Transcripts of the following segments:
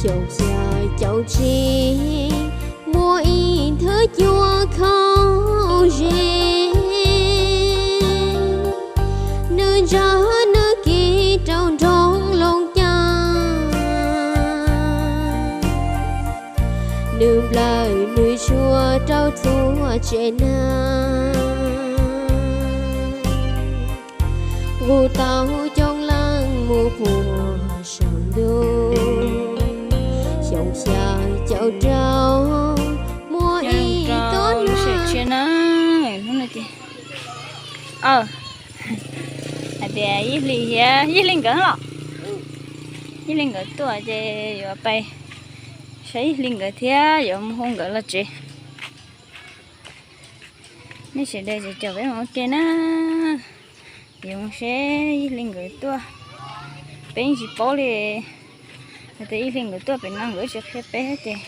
Xyoo xya caum tsib muaj ib thwv cua khaub zeb, nws ntsawg nws kiv rau nroog Looj Caj, nws nplawm nws tshuaj rau txhua tsev neeg, nqus tau coob leej mus puag saum ntuj. Xyoo xya caum rau muaj ib tug na. Hais tias Yij Hli thiab Yij Hli nkawd los, Yij Hli nkawd tuaj ces yuav pais saib Yij Hli nkawd thiab yuav mus hu nkawd los tsev. Nej sawv daws caum peb mus ua ke na. Yuav mus seb Yij Hli nkawd tuaj. Peb yeej tsis paub li hais tias Yij Hli nkawd tuaj pem no nkawd tsis qhia peb ces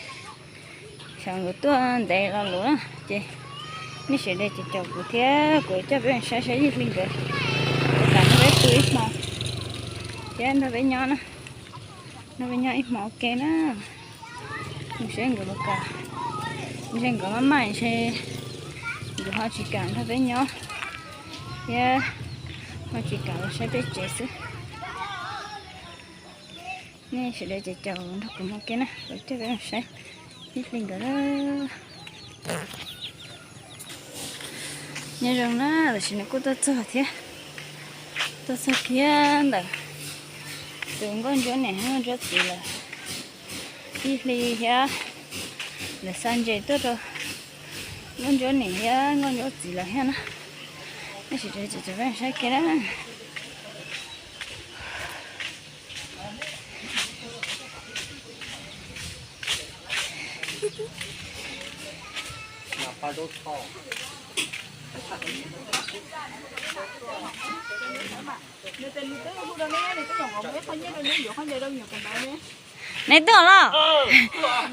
xyov nkawd tuaj ntev los luv na ces nej sawv daws caum kuv thiab kuv coj peb mus saib saib Yij Hli nkawd kam nrog peb pw ib hmo thiab nrog peb nyob na, nrog peb nyob ib hmo ua ke na. Mus seb nkawd puas kam, ntshe nkawd maj maj ntshe nkawd ho tsis kam nrog peb nyob thiab ho tsis kam los saib peb tsev xwb. Nej sawv daws caum nrog kuv mus ua ke na, kuv coj peb mus saib Yij Hli nkawd. Nyob zoo na, tam sim no kuj tuaj txog thiab, tuaj txog kiag ntawm tus Nkauj Ntsuab niam thiab Nkauj Ntsuab txiv lawm. Yij Hli thiab lawv xa ntses tuaj rau Nkauj Ntsuab niam thiab Nkauj Ntsuab txiv lawm thiab na. Nej sawv daws caum peb saib kiag na. Neb tuaj los?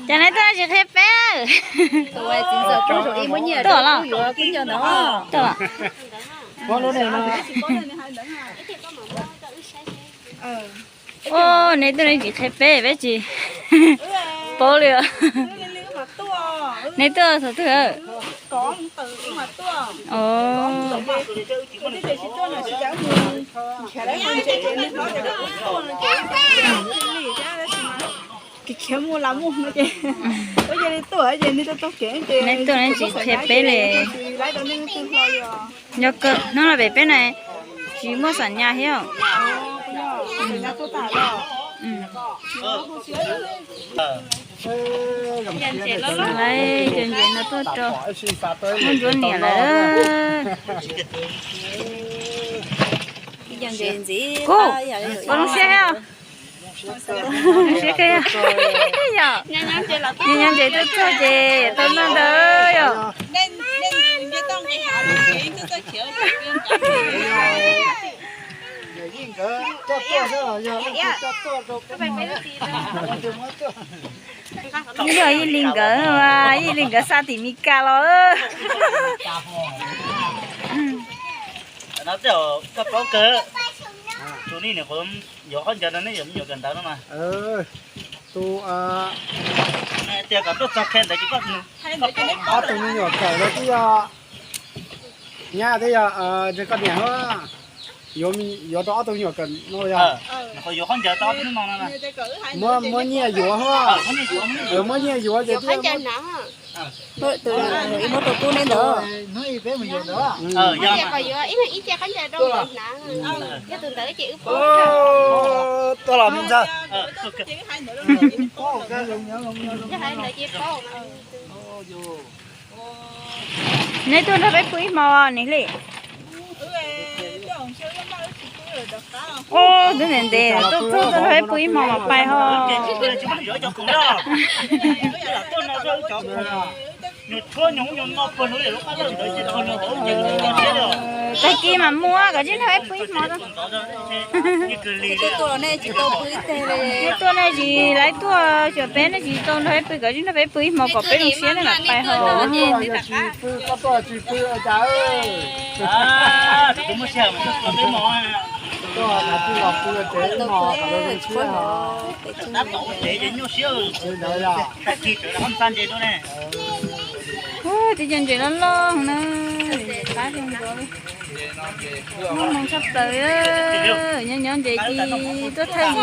Cas neb tuaj tsis qhia peb? Tuaj los? Tuaj. Ua, neb tuaj neb tsis qhia peb, peb tsis paub li. Neb tuaj thaum twg? Khiav mus las mus no ces, ua cia li tuaj ces neb tuaj neb tsis qhia peb li. Yog kawg hnub no pem peb na tsis muaj xam nyas thiab. Cov ntses no tuaj rau Nkauj Ntsuab niam lawm. Kuv, koj zoo siab thiab? Zoo siab kawg yog. Nyob nyob ntses tuaj txog ces tau noj ntawd yog. Yog Yij Li nkawd, Yij Li nkawd xa tim Mis Kas los. Tus ob tug me nyuam kawm ntawd twb yog nyab thiab yog ntshe koj niam hos, yuav rau ob tug me nyuam kawm no yog. Muab nyiaj yuav hos, muab nyiaj yuav ces thiaj muab rau tub neb ntawd. Tuaj los me ntxawg. Neb tuaj nrog peb pw ib hmo, niam Hli. Ub, twb ntev ntev tuaj txog tuaj nrog peb pw ib hmo mas pais ho. Tag kis mas mus koj tsis nrog peb pw ib hmo. Tuaj nej tsis laiv tuaj xyuas peb, nej tsis tau nrog peb pw, koj tsis nrog peb pw ib hmo kom peb zoo siab nej mam pais ho. Tus tsis pom peb tsis nyuaj siab. Tib co ntses loj loj na, qab zoo nkauj, muaj hmoo tshaj plaws. Nyob nyob ntses ci tuaj thawj.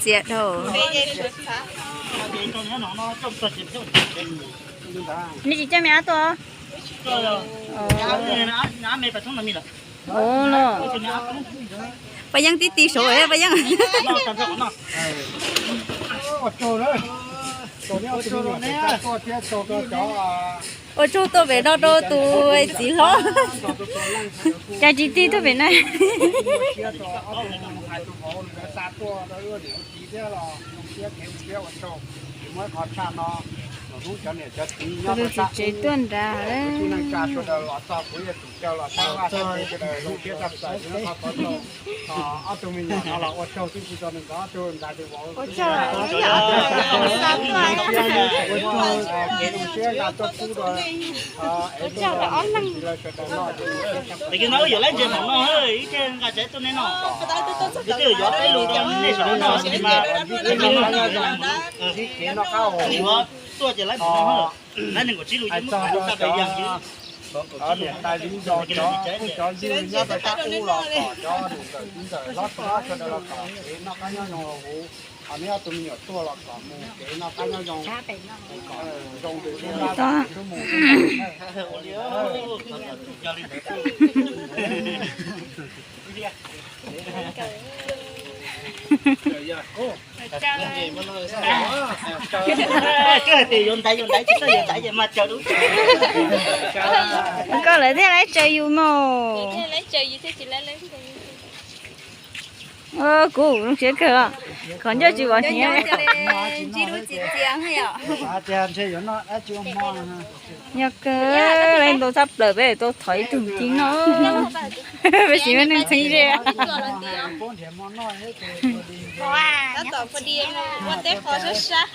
Txias dhau. Nej tsis coj me ab tuaj? Ua no. Paj Yeeb tib ti saud Paj Yeeb. Ua tsaug tuaj pem no rau tus txiv hlob. Cas tsis tig tuaj pem na. Tus txiv tsev tuaj nrad. Ua tsaug rau ob leeg. Ua tsaug rau ob leeg. Ib txhia nqa tsev tuaj nej no. Ib txhia yuav peb lus rau nej saum no mas. Yuav tuaj ces laib mus no, laib nees nkaum tsib lus yeej muab tag tas yam. Niam tais viv ncaus cov phooj cov ywg nyob rau sab ub los kom cov niam ntxawm txiv ntxawm hlob tub hlob sawv daws los kom kev noj qab nyob zoo huv. Ho neb ob tug me nyuam tuaj los kom mus kev noj qab nyob zoo. Kom zoo tus tub mus. Koj hais tias yuav ntaiv yuav ntaiv tsis txawj yuav ntaiv ces mas tsaws lub. Koj lawv thiaj laib tsaws yus mas. Kuv zoo siab kawg, qhov ncauj tsis pom hniav. Yog kawg, lawv ntau tshaj plaws peb tau thov ib tug ci noj. Peb tsis muaj neeg txheeb ze. Tab tom pw di ua teb qos sab sab.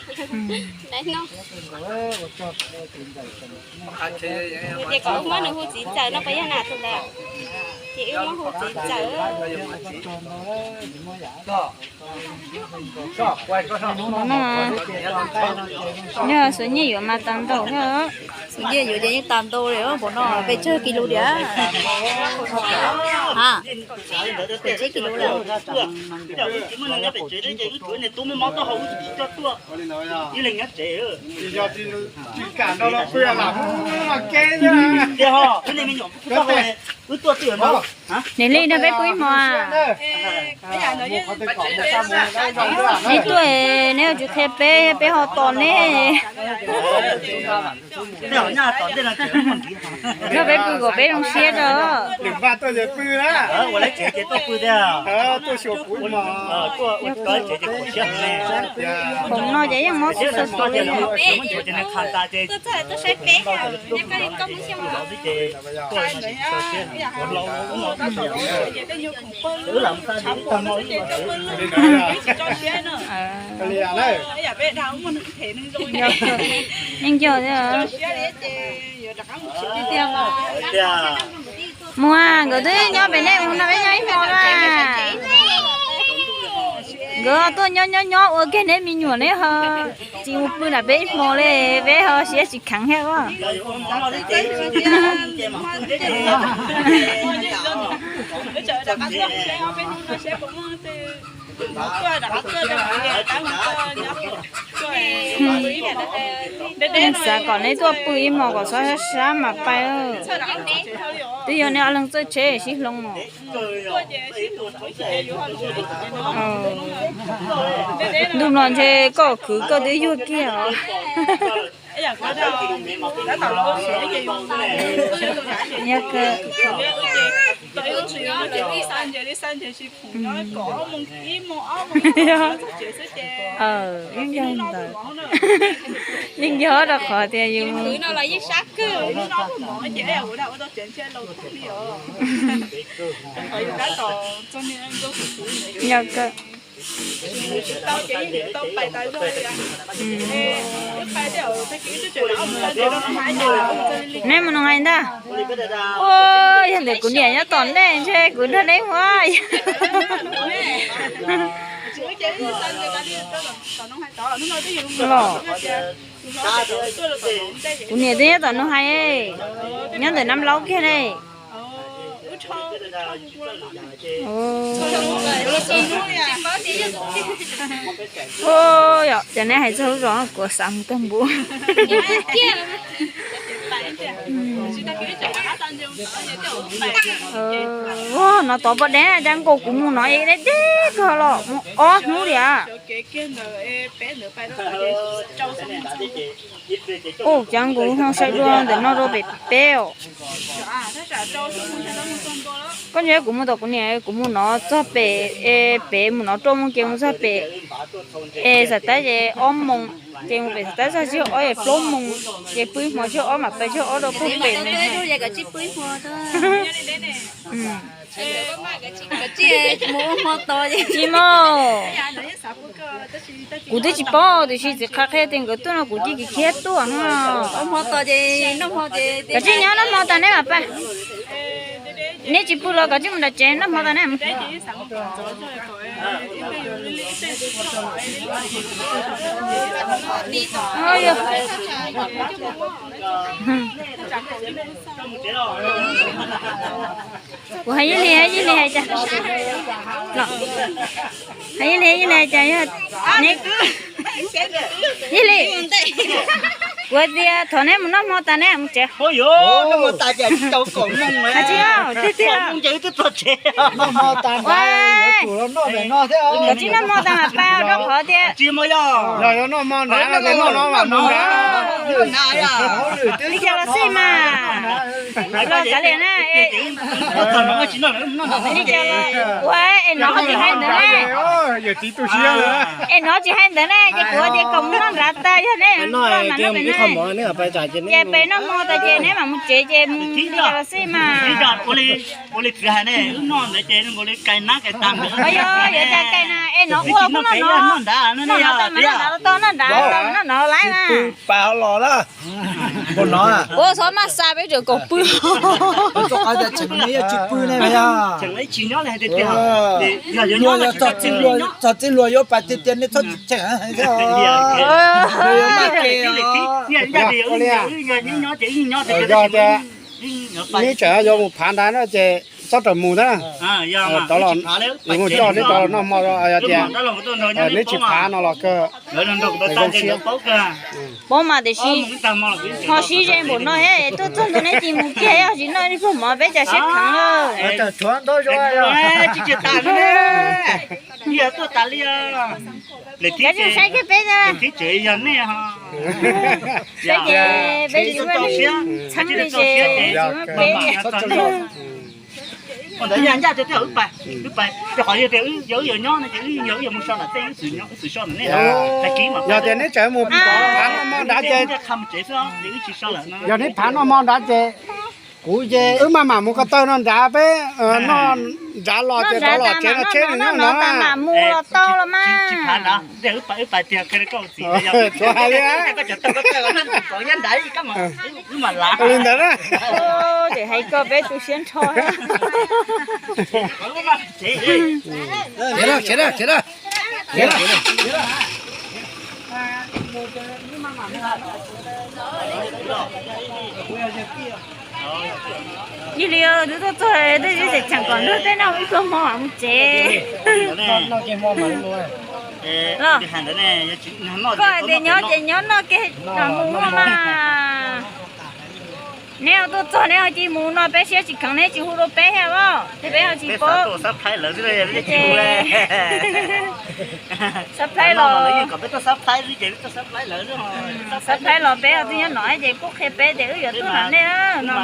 Ces kom wb muab nws hu txiv ntxawm no puas yog na tus ntawd? Ces wb muab hu txiv ntxawm. Yog xuv nyiaj yuav mas tas ntau thiab. Xuv nyiaj yuav ces yeej tas ntau li, puas no pes tsawg kis lus diam? Ha, pes tsawg kis lus lawm? Tias ho, wb nej me nyuam kuj tuaj, wb tuaj twj ywm ntau. Niam Hli, nrog peb pw ib hmo. Neb tuaj, neb yuav tsum qhia peb, peb ho tos neb. Nrog peb pw kom peb zoo siab tso. Khoom no ces yeej mob xwb xwb tus li. Yeej nco thiab. Mus, nkawd twb nyob pem nej mus no peb nyob ib hmo na. Nkawd tuaj nyob nyob nyob ua kiag neb me nyuam neb ho tsis mus pw nram peb ib hmo li, peb ho siab tsis kheev thiab os. Xav kom neb tuaj pw ib hmo kom sab sab mas pais. Twb yog neb ob leeg txawj tsheb sib hloov os. Ntuj no ntshe koj khwv koj twb yuag kiag os. Yeej yog ntawd. Yeej yog rau qhov tias yus, yog kawg. Neb mus nug hais ntag. Ua, yog ntawm kuv niam nyob tom nej ntshe kuv nrog neb mus. Los, kuv niam twb nyob tom nug hais, nyob ntawm Nab Laub kiag ne. Yog cov neb hais txog lub zos kuv xav mus tag npaum. Ua, no tod pob deb na, cas nkaus kuv mus no es deb deb kawg los mus ob hnub li. Ua, cas nkaus ho sai dua ntawm no rau pem peb os. Koj ntsia kuv mus tom kuv niam, kuv mus no txog pem, pem mus no rau moos ces mus txog pem, es xav tab ces ob moos, ces mus pem xav tab txog tsib ob es plaub moos, ces pw ib hmo tsib ob mam pw tsib ob rau puag pem. Tsis mus, kuv twb tsis paub tiam sis txiv qha qhia tias nkawd tuaj no kuv cia kiag khiav tuaj no. Kav tsij nyob noj hmo tas neb mam pab. Neb tsis pw los kav tsij mus nram tsev noj hmo tas neb. Kuv hais Yij Lis, Yij Lis hais cas, hais Yij Lis, Yij Lis hais cas yog neb, Yij Lis, kuv hais tias thov neb mus noj hmo tas neb mus tsev. Hais tsis tiag tiag. Kav tsij noj hmo tas mam pab rau qhov tias li cas los xij mas. Los kav liam na. Li cas los ua es nov tsis hais ntawd ne. Es nov tsis hais ntawd ne ces kuv tias kom mus noj nrad tas yog ne. Ces peb noj hmo tas ces neb mam mus tsev ces mus li cas los xij mas. Ua li txiv hais ne, wb noj ntawd ces nkaus li kais nab kais tag ntawd. Yog, yog cas kais na, es nov ua kuj noj nov, noj nov tas mas noj nrad, noj nrad tas mas noj nov lawm na. Pab los na. Ua xov maj xa peb tseem kom pw. Tseem tsis pw ne, txog txij luag yuav pais tiag tiag nej txhob tsis cheem. Neb tseem yuav mus phav nrad na ces txhob raws mus na. Mus coj neb tau los noj hmo tias neb tsis phav no los kawg. Paub mas tiam sis ho sib ze npaum no thiab, tuaj txog ntua neb cia li mus kiag, yog tsis noj ib pluag mov peb cas siab kheev lawm. Kav tsij saib kiag peb na. Peb ces peb tsis muaj txheeb li ces tsis muaj peb. Ua ntawd yog ncaj tias wb pais, wb pais, rau qhov yog tias yog wb yuav nyob no ces wb yog wb yuav mus so nram tej wb xwm so ntawm nej, yog tias neb tseem mus phav noj hmo nrad ces, yog neb phav noj hmo nrad ces kuv ces wb maj mam mus ko taw no nrad peb noj nrad los ces rov los tsev no tsheb nws nyob no. Tsuav hais li, li ntawd na. Ces hais koj peb tu siab nrho. Yog li twb tuaj txog twb tsis cheem kom nrog peb noj ib pluag hmo mam mus tsev. Los, koj hais tias nyob ces nyob, noj kiag los mus ua mas. Neb ho tuaj txog neb ho cia mus no peb siab tsis kheev neb tsis hu rau peb thiab os, ces peb ho tsis paub. Xab plaib los, xab plaib los peb ho twb nyob no ces kuj qhia peb tias wb yuav tuaj nram nej no.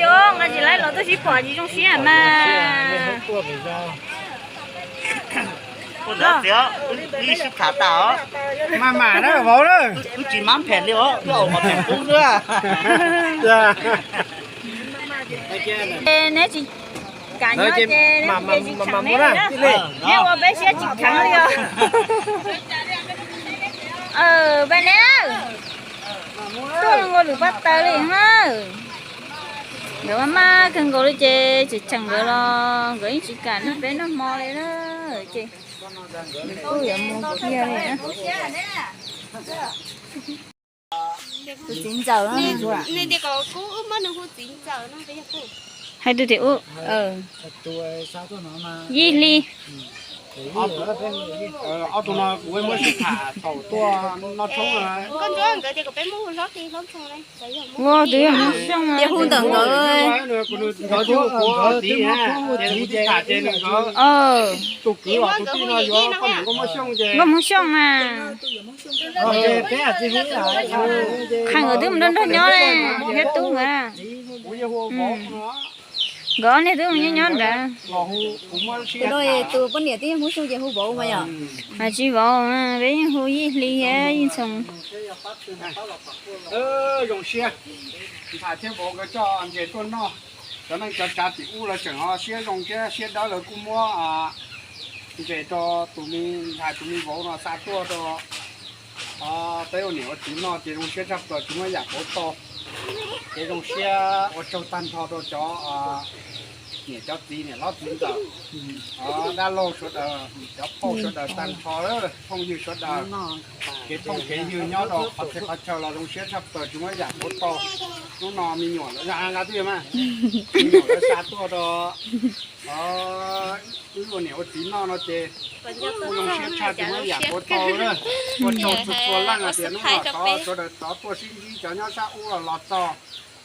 Yog nqa tsis laib los tuaj sib pom tsis zoo siab mas. Maj mam na vauv na. Neb tsis Kam nyob ces mam mus na, neb ua peb siab tsis kheev li os. Peb neb tuaj los ua lwm pab taws li na. Nkawd maj maj kawg nkaus li ces tseem cheem nkawd los nkawd yeej tsis kam nrog peb noj hmo li na. Ces nws kuj yuav mus kiag li na. Tus txiv ntxawm, hais tus tias ub, Yij Hli. Ob tug no kuv muab sib tham thaum tuaj noj tshoob na. Ua tus yog Hmoob Xyooj, hu ntawm nkawd. Nkawd tus kwv los tus tij no yuav koj niam Nkauj Muab Xyooj ces. Nkauj Muab Xyooj mas. Qhov nkawd twb mus nrog nrog nyob li, thiab tub nkawd. Nkawd ob niag twb mus nyob nyob nrad. Tus poj niam twb yog Hmoob Xyooj ces hu Vauv mas yom. Mas tsis Vauv, peb yeej hu Yij Hli thiab Yij Ntxhoo. Zoo siab, ntxhais thiab vauv nkawd coj ntses tuaj noj. Cov neej cov tsav tim ub lawv tseem ho siab zoo thiab siab dawb, lawv kuj muab ntses rau tus me ntxhais tus me vauv no xa tuaj rau peb ua niam ua txiv noj ces zoo siab tshaj plaws tsis muaj yam pauv tau. Ces zoo siab ua tsaug tag nrho rau cov niam cov txiv, niam hlob txiv ntxawm, dab laug sawv daws, cov phauj sawv daws tag nrho, phooj ywg sawv daws, kev phooj kev ywg nyob rau qhov txhia qhov chaw los zoo siab tshaj plaws tsis muaj yam pauv tau. Hnub no me nyuam lawv, me nyuam lawv xa tuaj rau wb ua niam ua txiv noj no ces kuj zoo siab tshaj tsis muaj yam pauv tau na. Ua tsaug txhua txhua leej hais tias hnub no thov sawv daws rov tuaj sib ntsib, cov nyob sab ub los los txog,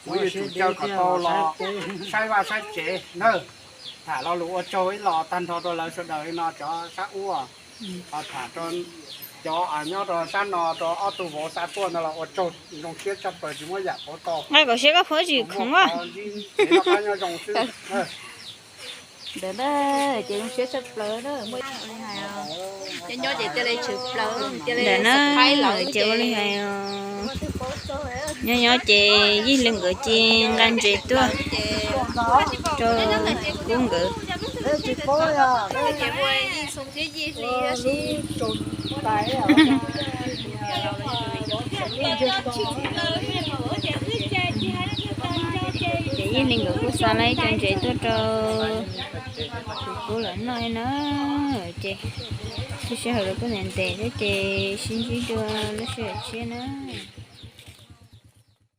kuv yuav tsum caw kom tau los saib vaj saib tsev nawb. Tham lo lus ua tsaug ib los tag nrho rau lawv sawv daws li no, cov sab ub. Tham rau cov nyob rau sab no, rau ob tug vauv xa tuaj ntawd los ua tsaug, zoo siab tshaj plaws tsis muaj yam pauv tau. Nqaij kom siab koj phob tsis khoom a. Noj qab nyob zoo xwb. Ntawd na, ces zoo siab tshaj plaws na. Nyob nyob ces cia li tshwm plaws, cia li ntawm na, ces ua li hais os. Nyob nyob ces Yij Hli nkawd cia nqa ntses tuaj rau Kub nkawd. Ces Yij Hli nkawd kuj xa lawm ib co ntses tuaj rau tus Kub lawv noj na. Ces lub sij hawm lawv kuj ntev ntev thiab ces sib ntsib dua lub sij hawm tshiab na.